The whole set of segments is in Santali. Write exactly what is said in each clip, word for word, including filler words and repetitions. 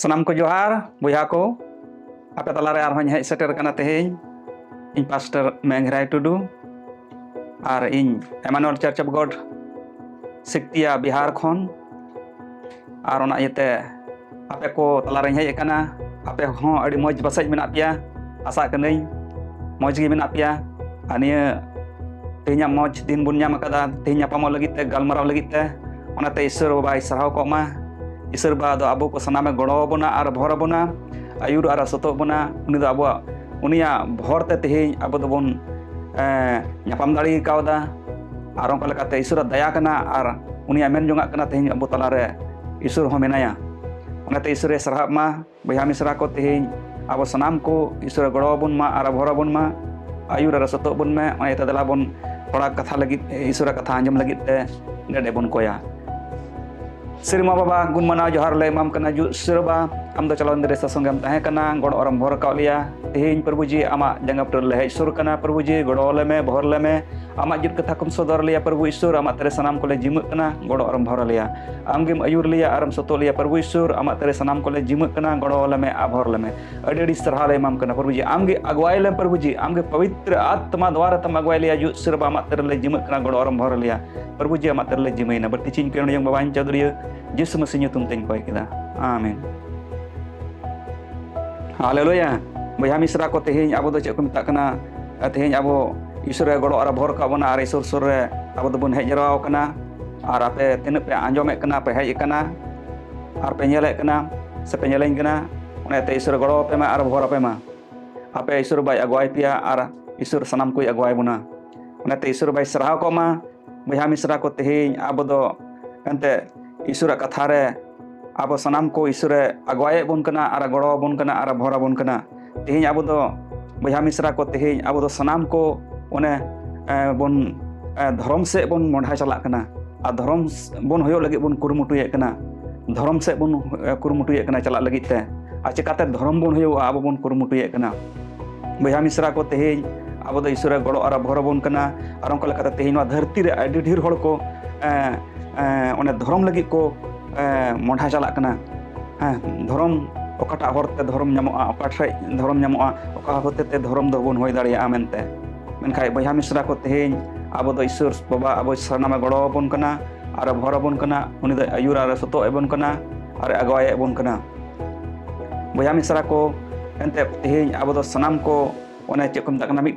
ᱥᱟᱱᱟᱢ ᱠᱚ ᱡᱚᱦᱟᱨ, ᱵᱚᱭᱦᱟ ᱠᱚ᱾ ᱟᱯᱮ ᱛᱟᱞᱟᱨᱮ ᱟᱨᱦᱚᱸᱧ ᱦᱮᱡ ᱥᱮᱴᱮᱨ ᱠᱟᱱᱟ ᱛᱮᱦᱮᱧ᱾ ᱤᱧ ᱯᱟᱥᱴᱚᱨ ᱢᱮᱝᱜᱷᱨᱟᱭ ᱴᱩᱰᱩ ᱟᱨ ᱤᱧ ᱮᱢᱟᱱᱩᱭᱮᱞ Church of God ᱥᱤᱠᱛᱤᱭᱟ ᱵᱤᱦᱟᱨ ᱠᱷᱚᱱ᱾ ᱟᱨ ᱚᱱᱟ ᱤᱭᱟᱹᱛᱮ ᱟᱯᱮ ᱠᱚ ᱛᱟᱞᱟᱨᱮᱧ ᱦᱮᱡ ᱟᱠᱟᱱᱟ᱾ ᱟᱯᱮ ᱦᱚᱸ ᱟᱹᱰᱤ ᱢᱚᱡᱽ ᱯᱟᱥᱮᱡ ᱢᱮᱱᱟᱜ ᱯᱮᱭᱟ, ᱟᱥᱟᱜ ᱠᱟᱹᱱᱟᱹᱧ ᱢᱚᱡᱽ ᱜᱮ ᱢᱮᱱᱟᱜ ᱯᱮᱭᱟ᱾ ᱟᱨ ᱱᱤᱭᱟᱹ ᱛᱮᱦᱮᱧᱟᱜ ᱢᱚᱡᱽ ᱫᱤᱱ ᱵᱚᱱ ᱧᱟᱢ ᱟᱠᱟᱫᱟ, ᱛᱮᱦᱮᱧ ᱧᱟᱯᱟᱢᱚᱜ ᱞᱟᱹᱜᱤᱫ ᱛᱮ, ᱜᱟᱞᱢᱟᱨᱟᱣ ᱞᱟᱹᱜᱤᱫ ᱛᱮ, ᱚᱱᱟᱛᱮ ᱤᱥᱚᱨ ᱵᱟᱵᱟᱭ ᱥᱟᱨᱦᱟᱣ ᱠᱚᱜ ᱢᱟ᱾ ᱤᱥᱚᱨ ᱵᱟᱵᱟ ᱫᱚ ᱟᱵᱚ ᱠᱚ ᱥᱟᱱᱟᱢᱮ ᱜᱚᱲᱚ ᱟᱵᱚᱱᱟ ᱟᱨ ᱵᱷᱚᱨ ᱟᱵᱚᱱᱟ, ᱟᱹᱭᱩᱨ ᱟᱨ ᱥᱚᱛᱚᱜ ᱵᱚᱱᱟ᱾ ᱩᱱᱤ ᱫᱚ ᱟᱵᱚᱣᱟᱜ, ᱩᱱᱤᱭᱟᱜ ᱵᱷᱚᱨ ᱛᱮ ᱛᱮᱦᱮᱧ ᱟᱵᱚ ᱫᱚᱵᱚᱱ, ᱮᱸ, ᱧᱟᱯᱟᱢ ᱫᱟᱲᱮ ᱠᱟᱣᱫᱟ᱾ ᱟᱨ ᱚᱱᱠᱟ ᱞᱮᱠᱟᱛᱮ ᱤᱥᱚᱨᱟᱜ ᱫᱟᱭᱟ ᱠᱟᱱᱟ ᱟᱨ ᱩᱱᱤᱭᱟᱜ ᱢᱮᱱ ᱡᱚᱝᱟᱜ ᱠᱟᱱᱟ, ᱛᱮᱦᱮᱧ ᱟᱵᱚ ᱛᱟᱞᱟᱨᱮ ᱤᱥᱚᱨ ᱦᱚᱸ ᱢᱮᱱᱟᱭᱟ᱾ ᱚᱱᱟᱛᱮ ᱤᱥᱚᱨᱮ ᱥᱟᱨᱦᱟᱜ ᱢᱟ᱾ ᱵᱚᱭᱦᱟ ᱢᱤᱥᱨᱟ ᱠᱚ, ᱛᱮᱦᱮᱧ ᱟᱵᱚ ᱥᱟᱱᱟᱢ ᱠᱚ ᱤᱥᱚᱨᱮ ᱜᱚᱲᱚ ᱟᱵᱚᱱ ᱢᱟ ᱟᱨ ᱵᱷᱚᱨ ᱟᱵᱚᱱ ᱢᱟ, ᱟᱹᱭᱩᱨ ᱟᱨ ᱥᱚᱛᱚᱜ ᱵᱚᱱ ᱢᱮ᱾ ᱚᱱᱟ ᱤᱭᱟᱹᱛᱮ ᱫᱮᱞᱟ ᱵᱚᱱ ᱛᱷᱚᱲᱟ ᱠᱟᱛᱷᱟ ᱞᱟᱹᱜᱤᱫ, ᱤᱥᱚᱨᱟᱜ ᱠᱟᱛᱷᱟ ᱟᱸᱡᱚᱢ ᱞᱟᱹᱜᱤᱫ ᱛᱮ ᱱᱮᱰᱮ ᱵᱚᱱ ᱠᱚᱭᱟ᱾ ᱥᱮᱨᱢᱟ ᱵᱟᱵᱟ, ᱜᱩᱱ ᱢᱟᱱᱟᱣ ᱡᱚᱦᱟᱨ ᱞᱮ ᱮᱢᱟᱢ ᱠᱟᱱᱟ᱾ ᱡᱩᱜ ᱥᱮᱨᱢᱟ ᱵᱟᱵᱟ, ᱟᱢ ᱫᱚ ᱪᱟᱞᱟᱣᱮᱱ ᱫᱤᱱ ᱨᱮ ᱥᱟᱥᱚᱝ ᱜᱮᱢ ᱛᱟᱦᱮᱸ ᱠᱟᱱᱟ, ᱜᱚᱲᱚ ᱟᱨᱮᱢ ᱵᱷᱚᱨ ᱟᱠᱟᱫ ᱞᱮᱭᱟ᱾ ᱛᱮᱦᱮᱧ ᱯᱨᱚᱵᱷᱩ ᱡᱤ, ᱟᱢᱟᱜ ᱡᱟᱸᱜᱟ ᱵᱩᱴᱟᱹ ᱨᱮᱞᱮ ᱦᱮᱡ ᱥᱩᱨ ᱠᱟᱱᱟ᱾ ᱯᱨᱚᱵᱷᱩ ᱡᱤ, ᱜᱚᱲᱚ ᱟᱞᱮ ᱢᱮ, ᱵᱷᱚᱨ ᱞᱮ ᱢᱮ᱾ ᱟᱢᱟᱜ ᱡᱩᱛ ᱠᱟᱛᱷᱟ ᱠᱚᱢ ᱥᱚᱫᱚᱨ ᱞᱮᱭᱟ ᱯᱨᱚᱵᱷᱩ ᱤᱥᱚᱨ, ᱟᱢᱟᱜ ᱛᱮᱨᱮ ᱥᱟᱱᱟᱢ ᱠᱚᱞᱮ ᱡᱤᱢᱟᱹᱜ ᱠᱟᱱᱟ, ᱜᱚᱲᱚ ᱟᱨᱮᱢ ᱵᱷᱚᱨ ᱟᱞᱮᱭᱟ᱾ ᱟᱢ ᱜᱮᱢ ᱟᱹᱭᱩᱨ ᱞᱮᱭᱟ ᱟᱨᱮᱢ ᱥᱚᱛᱚᱜ ᱞᱮᱭᱟ ᱯᱨᱚᱵᱷᱩ ᱤᱥᱚᱨ, ᱟᱢᱟᱜ ᱛᱮᱨᱮ ᱥᱟᱱᱟᱢ ᱠᱚᱞᱮ ᱡᱤᱢᱟᱹᱜ ᱠᱟᱱᱟ, ᱜᱚᱲᱚ ᱟᱞᱮ ᱢᱮ ᱟᱨ ᱵᱷᱚᱨ ᱞᱮ ᱢᱮ᱾ ᱟᱹᱰᱤ ᱟᱹᱰᱤ ᱥᱟᱨᱦᱟᱣ ᱞᱮ ᱮᱢᱟᱢ ᱠᱟᱱᱟ ᱯᱨᱚᱵᱷᱩ ᱡᱤ, ᱟᱢ ᱜᱮ ᱟᱜᱩᱣᱟᱭ ᱞᱮᱢ ᱯᱨᱚᱵᱷᱩ ᱡᱤ, ᱟᱢ ᱜᱮ ᱯᱚᱵᱤᱛᱨᱚ ᱟᱛᱢᱟ ᱫᱣᱟᱨᱟ ᱛᱮᱢ ᱟᱜᱩᱣᱟᱭ ᱞᱮᱭᱟ᱾ ᱡᱩᱜ ᱥᱮᱨᱢᱟ ᱟᱢᱟᱜ ᱛᱮᱨᱮ ᱞᱮ ᱡᱤᱢᱟᱹᱜ ᱠᱟᱱᱟ, ᱜᱚᱲᱚ ᱟᱨᱮᱢ ᱵᱷᱚᱨ ᱟᱞᱮᱭᱟ ᱯᱨᱚᱵᱷᱩ ᱡᱤ, ᱟᱢᱟᱜ ᱛᱮᱨᱮ ᱞᱮ ᱡᱤᱢᱟᱹᱭᱮᱱᱟ᱾ ᱵᱟᱹᱲᱛᱤ ᱪᱤᱧ ᱠᱚᱭᱚᱜ ᱡᱚᱝ ᱵᱟᱵᱟᱧ ᱪᱟᱹᱣᱫᱟᱹᱨᱤᱭᱟᱹ ᱡᱤᱥᱩ ᱢᱟᱹᱥᱤ ᱧᱩᱛᱩᱢ ᱛᱮᱧ ᱠᱚᱭ ᱠᱮᱫᱟ, ᱟᱢᱮᱱ᱾ ᱦᱟᱞᱮᱞᱩᱭᱟ᱾ ᱵᱚᱭᱦᱟ ᱢᱤᱥᱨᱟ ᱠᱚ, ᱛᱮᱦᱮᱧ ᱟᱵᱚ ᱫᱚ ᱪᱮᱫ ᱠᱚ ᱢᱮᱛᱟᱜ ᱠᱟᱱᱟ? ᱛᱮᱦᱮᱧ ᱟᱵᱚ ᱤᱥᱚᱨᱮ ᱜᱚᱲᱚ ᱟᱨ ᱵᱷᱚᱨ ᱠᱟᱜ ᱵᱚᱱᱟ ᱟᱨ ᱤᱥᱚᱨ ᱥᱩᱨ ᱨᱮ ᱟᱵᱚ ᱫᱚᱵᱚᱱ ᱦᱮᱡ ᱡᱟᱣᱨᱟ ᱟᱠᱟᱱᱟ᱾ ᱟᱨ ᱟᱯᱮ ᱛᱤᱱᱟᱹᱜ ᱯᱮ ᱟᱸᱡᱚᱢᱮᱫ ᱠᱟᱱᱟ, ᱯᱮ ᱦᱮᱡ ᱟᱠᱟᱱᱟ ᱟᱨ ᱯᱮ ᱧᱮᱞᱮᱫ ᱠᱟᱱᱟ ᱥᱮ ᱯᱮ ᱧᱮᱞᱮᱧ ᱠᱟᱱᱟ, ᱚᱱᱟᱛᱮ ᱤᱥᱚᱨᱮ ᱜᱚᱲᱚ ᱟᱯᱮ ᱢᱟ ᱟᱨ ᱵᱷᱚᱨ ᱟᱯᱮ ᱢᱟ᱾ ᱟᱯᱮ ᱤᱥᱚᱨ ᱵᱟᱭ ᱟᱜᱩᱣᱟᱭ ᱯᱮᱭᱟ ᱟᱨ ᱤᱥᱚᱨ ᱥᱟᱱᱟᱢ ᱠᱚᱭ ᱟᱜᱩᱣᱟᱭ ᱵᱚᱱᱟ᱾ ᱚᱱᱟᱛᱮ ᱤᱥᱚᱨ ᱵᱟᱭ ᱥᱟᱨᱦᱟᱣ ᱠᱚᱜ ᱢᱟ᱾ ᱵᱚᱭᱦᱟ ᱢᱤᱥᱨᱟ ᱠᱚ, ᱛᱮᱦᱮᱧ ᱟᱵᱚ ᱫᱚ ᱮᱱᱛᱮ ᱤᱥᱚᱨᱟᱜ ᱠᱟᱛᱷᱟ ᱨᱮ ᱟᱵᱚ ᱥᱟᱱᱟᱢ ᱠᱚ ᱤᱥᱚᱨᱮ ᱟᱜᱩᱣᱟᱭᱮᱫ ᱵᱚᱱ ᱠᱟᱱᱟ ᱟᱨ ᱜᱚᱲᱚ ᱟᱵᱚᱱ ᱠᱟᱱᱟ ᱟᱨ ᱵᱷᱚᱨ ᱟᱵᱚᱱ ᱠᱟᱱᱟ᱾ ᱛᱮᱦᱮᱧ ᱟᱵᱚ ᱫᱚ, ᱵᱚᱭᱦᱟ ᱢᱤᱥᱨᱟ ᱠᱚ, ᱛᱮᱦᱮᱧ ᱟᱵᱚ ᱫᱚ ᱥᱟᱱᱟᱢ ᱠᱚ ᱚᱱᱮ, ᱮ, ᱵᱚᱱ, ᱮ, ᱫᱷᱚᱨᱚᱢ ᱥᱮᱫ ᱵᱚᱱ ᱢᱚᱸᱰᱷᱟ ᱪᱟᱞᱟᱜ ᱠᱟᱱᱟ ᱟᱨ ᱫᱷᱚᱨᱚᱢ ᱥ-, ᱵᱚᱱ ᱦᱩᱭᱩᱜ ᱞᱟᱹᱜᱤᱫ ᱵᱚᱱ ᱠᱩᱨᱩᱢᱩᱴᱩᱭᱮᱫ ᱠᱟᱱᱟ᱾ ᱫᱷᱚᱨᱚᱢ ᱥᱮᱫ ᱵᱚᱱ, ᱮ, ᱠᱩᱨᱩᱢᱩᱴᱩᱭᱮᱫ ᱠᱟᱱᱟ ᱪᱟᱞᱟᱜ ᱞᱟᱹᱜᱤᱫ ᱛᱮ᱾ ᱟᱨ ᱪᱮᱠᱟᱛᱮ ᱫᱷᱚᱨᱚᱢ ᱵᱚᱱ ᱦᱩᱭᱩᱜᱼᱟ, ᱟᱵᱚ ᱵᱚᱱ ᱠᱩᱨᱩᱢᱩᱴᱩᱭᱮᱫ ᱠᱟᱱᱟ᱾ ᱵᱚᱭᱦᱟ ᱢᱤᱥᱨᱟ ᱠᱚ, ᱛᱮᱦᱮᱧ ᱟᱵᱚ ᱫᱚ ᱤᱥᱚᱨᱮ ᱜᱚᱲᱚ ᱟᱨ ᱵᱷᱚᱨ ᱟᱵᱚᱱ ᱠᱟᱱᱟ᱾ ᱟᱨ ᱚᱱᱠᱟ ᱞᱮᱠᱟᱛᱮ ᱛᱮᱦᱮᱧ ᱱᱚᱣᱟ ᱫᱷᱟᱹᱨᱛᱤ ᱨᱮ ᱟᱹᱰᱤ ᱰᱷᱮᱨ ᱦᱚᱲ ᱠᱚ, ᱮ, ᱮ, ᱚᱱᱮ ᱫᱷᱚᱨᱚᱢ ᱞᱟᱹᱜᱤᱫ ᱠᱚ, ᱮ, ᱢᱚᱸᱰᱷᱟ ᱪᱟᱞᱟᱜ ᱠᱟᱱᱟ᱾ ᱦᱮᱸ, ᱫᱷᱚᱨᱚᱢ, ᱚᱠᱟᱴᱟᱜ ᱦᱚᱨ ᱛᱮ ᱫᱷᱚᱨᱚᱢ ᱧᱟᱢᱚᱜᱼᱟ, ᱚᱠᱟ ᱴᱷᱮᱡ ᱫᱷᱚᱨᱚᱢ ᱧᱟᱢᱚᱜᱼᱟ, ᱚᱠᱟ ᱦᱚᱛᱮ ᱛᱮ ᱫᱷᱚᱨᱚᱢ ᱫᱚᱵᱚᱱ ᱦᱩᱭ ᱫᱟᱲᱮᱭᱟᱜᱼᱟ ᱢᱮᱱᱛᱮ᱾ ᱢᱮᱱᱠᱷᱟᱡ ᱵᱚᱭᱦᱟ ᱢᱤᱥᱨᱟ ᱠᱚ, ᱛᱮᱦᱮᱧ ᱟᱵᱚ ᱫᱚ ᱤᱥᱥᱚᱨ ᱵᱟᱵᱟ ᱟᱵᱚ ᱥᱟᱱᱟᱢᱮ ᱜᱚᱲᱚ ᱟᱵᱚᱱ ᱠᱟᱱᱟ, ᱟᱨ ᱮ ᱵᱷᱚᱨ ᱟᱵᱚᱱ ᱠᱟᱱᱟ, ᱩᱱᱤ ᱫᱚ ᱟᱹᱭᱩᱨ ᱟᱨ ᱮ ᱥᱩᱛᱩᱜ ᱟᱵᱚᱱ ᱠᱟᱱᱟ, ᱟᱨ ᱮ ᱟᱜᱩᱣᱟᱭᱮᱫ ᱵᱚᱱ ᱠᱟᱱᱟ᱾ ᱵᱚᱭᱦᱟ ᱢᱤᱥᱨᱟ ᱠᱚ, ᱮᱱᱛᱮ ᱛᱮᱦᱮᱧ ᱟᱵᱚ ᱫᱚ ᱥᱟᱱᱟᱢ ᱠᱚ ᱚᱱᱮ ᱪᱮᱫ ᱠᱚ ᱢᱮᱛᱟᱜ ᱠᱟᱱᱟ, ᱢᱤᱫ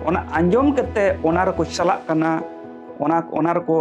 ᱚᱱᱟ ᱟᱸᱡᱚᱢ ᱠᱟᱛᱮ ᱚᱱᱟ ᱨᱮᱠᱚ ᱪᱟᱞᱟᱜ ᱠᱟᱱᱟ, ᱚᱱᱟ ᱚᱱᱟ ᱨᱮᱠᱚ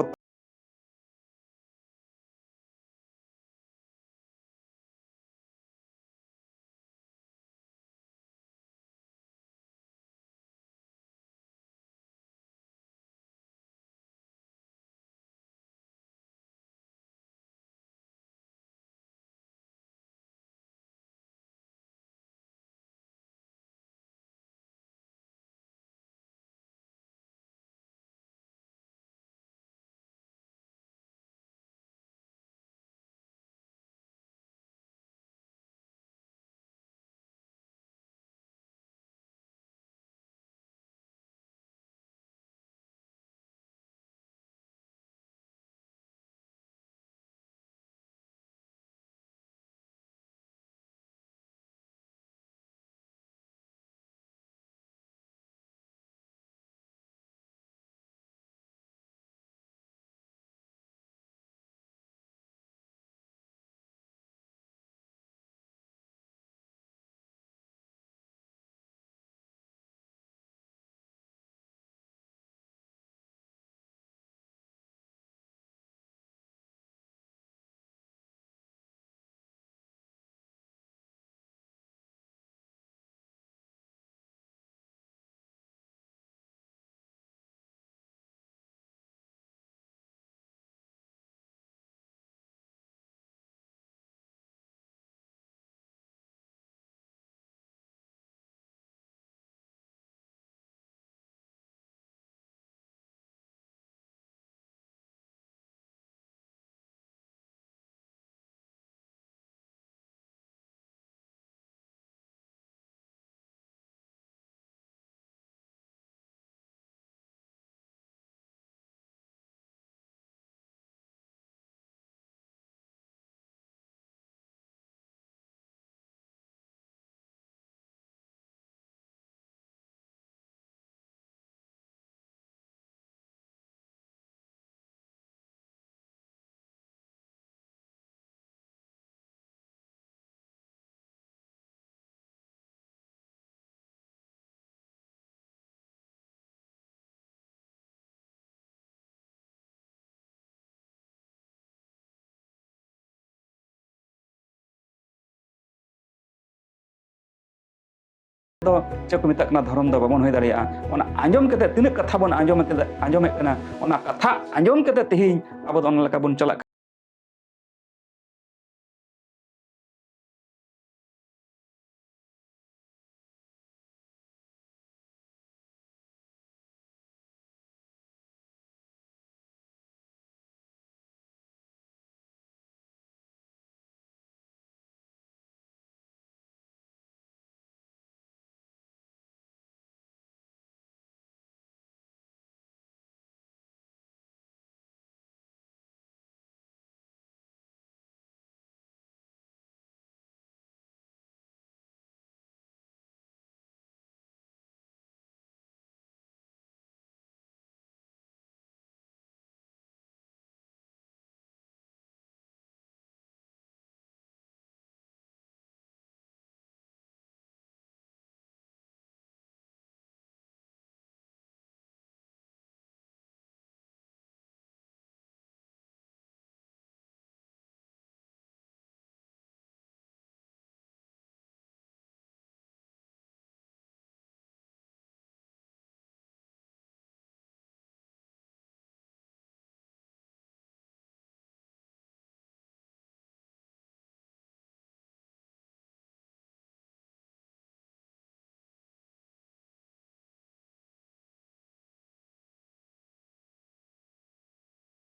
ᱫᱚ ᱪᱮᱫ ᱠᱚ ᱢᱮᱛᱟᱜ ᱠᱟᱱᱟ, ᱫᱷᱚᱨᱚᱢ ᱫᱚ ᱵᱟᱵᱚᱱ ᱦᱩᱭ ᱫᱟᱲᱮᱭᱟᱜᱼᱟ᱾ ᱚᱱᱟ ᱟᱸᱡᱚᱢ ᱠᱟᱛᱮ ᱛᱤᱱᱟᱹᱜ ᱠᱟᱛᱷᱟ ᱵᱚᱱ ᱟᱸᱡᱚᱢ ᱠᱮᱫᱟ, ᱟᱸᱡᱚᱢᱮᱫ ᱠᱟᱱᱟ, ᱚᱱᱟ ᱠᱟᱛᱷᱟ ᱟᱸᱡᱚᱢ ᱠᱟᱛᱮ ᱛᱮᱦᱮᱧ ᱟᱵᱚ ᱫᱚ ᱚᱱᱟ ᱞᱮᱠᱟ ᱵᱚᱱ ᱪᱟᱞᱟᱜ ᱠᱟᱱᱟ᱾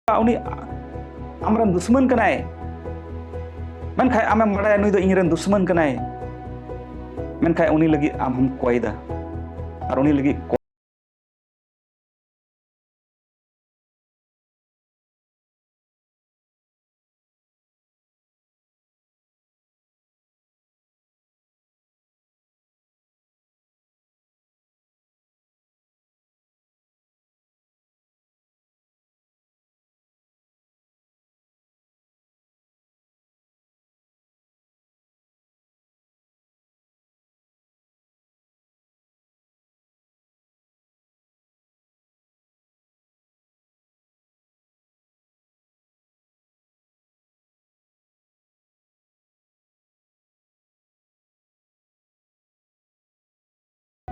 ᱩᱱᱤ ᱟᱢᱨᱮᱱ ᱫᱩᱥᱢᱟᱱ ᱠᱟᱱᱟᱭ, ᱢᱮᱱᱠᱷᱟᱱ ᱟᱢᱮᱢ ᱵᱟᱲᱟᱭᱟ ᱱᱩᱭ ᱫᱚ ᱤᱧᱨᱮᱱ ᱫᱩᱥᱢᱟᱱ ᱠᱟᱱᱟᱭ, ᱢᱮᱱᱠᱷᱟᱱ ᱩᱱᱤ ᱞᱟᱹᱜᱤᱫ ᱟᱢ ᱦᱚᱢ ᱠᱚᱭ ᱫᱟ ᱟᱨ ᱩᱱᱤ ᱞᱟᱹᱜᱤᱫ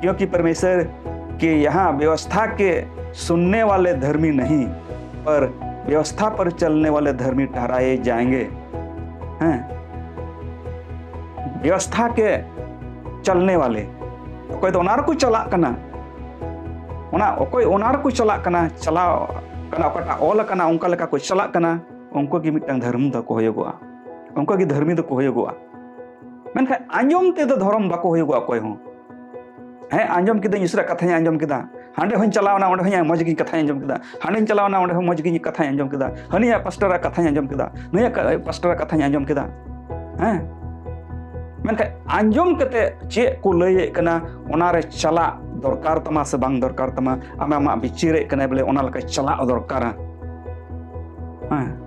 क्योंकि परमेश्वर के यहाँ व्यवस्था के सुनने वाले धर्मी नहीं, पर व्यवस्था पर चलने वाले धर्मी ठहराए जाएंगे। ᱦᱮᱸ, ᱵᱮᱵᱚᱥᱛᱷᱟ ᱠᱮ ᱪᱟᱞᱱᱮ ᱣᱟᱞᱮ, ᱚᱠᱚᱭ ᱫᱚ ᱚᱱᱟ ᱨᱮᱠᱚ ᱪᱟᱞᱟᱜ ᱠᱟᱱᱟ, ᱚᱱᱟ ᱚᱠᱚᱭ ᱚᱱᱟ ᱨᱮᱠᱚ ᱪᱟᱞᱟᱜ ᱠᱟᱱᱟ, ᱪᱟᱞᱟᱣ ᱠᱟᱱᱟ, ᱚᱠᱟᱴᱟᱜ ᱚᱞ ᱟᱠᱟᱱᱟ ᱚᱱᱠᱟ ᱞᱮᱠᱟ ᱠᱚ ᱪᱟᱞᱟᱜ ᱠᱟᱱᱟ, ᱩᱱᱠᱩ ᱜᱮ ᱢᱤᱫᱴᱟᱝ ᱫᱷᱚᱨᱢ ᱫᱚᱠᱚ ᱦᱩᱭᱩᱜᱚᱜᱼᱟ, ᱩᱱᱠᱩ ᱜᱮ ᱫᱷᱚᱨᱢᱤ ᱫᱚᱠᱚ ᱦᱩᱭᱩᱜᱚᱜᱼᱟ᱾ ᱢᱮᱱᱠᱷᱟᱱ ᱟᱸᱡᱚᱢ ᱛᱮᱫᱚ ᱫᱷᱚᱨᱚᱢ ᱵᱟᱠᱚ ᱦᱩᱭᱩᱜᱚᱜᱼᱟ ᱚᱠᱚᱭ ᱦᱚᱸ᱾ ᱦᱮᱸ, ᱟᱸᱡᱚᱢ ᱠᱤᱫᱟᱹᱧ, ᱤᱥᱚᱨᱟᱜ ᱠᱟᱛᱷᱟᱧ ᱟᱸᱡᱚᱢ ᱠᱮᱫᱟ, ᱦᱟᱸᱰᱮ ᱦᱚᱸᱧ ᱪᱟᱞᱟᱣᱱᱟ, ᱚᱸᱰᱮ ᱦᱚᱸᱧ ᱢᱚᱡᱽ ᱜᱤᱧ ᱠᱟᱛᱷᱟᱧ ᱟᱸᱡᱚᱢ ᱠᱮᱫᱟ, ᱦᱟᱸᱰᱮᱧ ᱪᱟᱞᱟᱣᱱᱟ, ᱚᱸᱰᱮ ᱦᱚᱸ ᱢᱚᱡᱽ ᱜᱤᱧ ᱠᱟᱛᱷᱟᱧ ᱟᱸᱡᱚᱢ ᱠᱮᱫᱟ, ᱦᱟᱹᱱᱤᱭᱟᱜ ᱯᱟᱥᱴᱟᱨᱟᱜ ᱠᱟᱛᱷᱟᱧ ᱟᱸᱡᱚᱢ ᱠᱮᱫᱟ, ᱱᱩᱭᱟᱜ ᱠᱟ-, ᱯᱟᱥᱴᱟᱨᱟᱜ ᱠᱟᱛᱷᱟᱧ ᱟᱸᱡᱚᱢ ᱠᱮᱫᱟ᱾ ᱦᱮᱸ, ᱢᱮᱱᱠᱷᱟᱱ ᱟᱸᱡᱚᱢ ᱠᱟᱛᱮ ᱪᱮᱫ ᱠᱚ ᱞᱟᱹᱭᱮᱫ ᱠᱟᱱᱟ, ᱚᱱᱟᱨᱮ ᱪᱟᱞᱟᱜ ᱫᱚᱨᱠᱟᱨ ᱛᱟᱢᱟ ᱥᱮ ᱵᱟᱝ ᱫᱚᱨᱠᱟᱨ ᱛᱟᱢᱟ? ᱟᱢ ᱟᱢᱟᱜ ᱵᱤᱪᱟᱹᱨᱮᱫ ᱠᱟᱱᱟᱭ ᱵᱚᱞᱮ, ᱚᱱᱟ ᱞᱮᱠᱟ ᱪᱟᱞᱟᱜ ᱫᱚᱨᱠᱟᱨᱟ᱾ ᱦᱮᱸ,